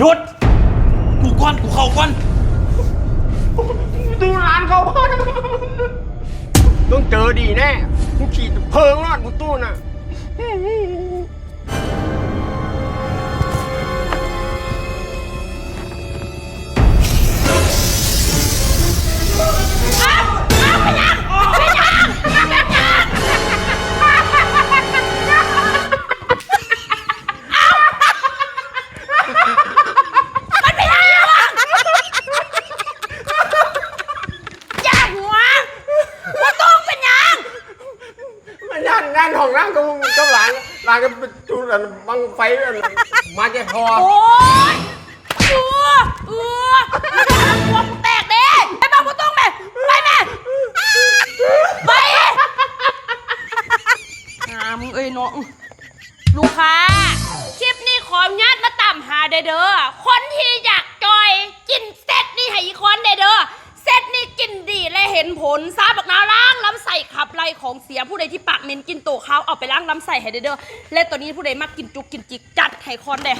ຢຸດ! ກູກ່ອນ ກູເຂົ້າກ່ອນ! ຕູ້ຫຼານເຂົ້າກ່ອນ! ມຶງເຈີດີແນ່! ກູຂີ່ເພີງລອດມຶງຕູ້ນະ! ຢ່າຫົວ! ບໍ່ຕ້ອງເປັນຫຍັງ! ງານ ງານຫ້ອງນ້ຳກັບ ກັບຫຼານ ຫຼານກໍໄປຈູດອັນບັ້ງໄຟອັນ ມາແຈກພໍ. ໂອ້ຍ! ເອີ ເອີ ຫົວກູແຕກເດ້! ໄປບອກບໍ່ຕ້ອງແມ່! ໄປແມ່! ໄປ! ຫາມຶງເອີຍເນາະ! ລູກຄ້າ ຄລິບນີ້ຂໍອະນຸຍາດມາຕາມຫາແດ່ເດີ ຄົນທີ່ຢາກຈ່ອຍ ກິນເຊັດນີ້ໃຫ້ອີຄອນແດ່ເດີ. ເຊັດນີ້ກິນດີ ແລະ ເຫັນຜົນຊາ ບັກນາວລ້າງລຳໄສ້ຂັບໄລ່ຂອງເສຍ. ຜູ້ໃດທີ່ປາກເໝັນ ກິ່ນໂຕຄາວ ເອົາໄປລ້າງລຳໄສ້ໃຫ້ແດ່ເດີ. ແລະ ຕອນນີ້ຜູ້ໃດມັກກິນຈຸກກິນຈິກ ຈັດໃຫ້ຄອນແດ່.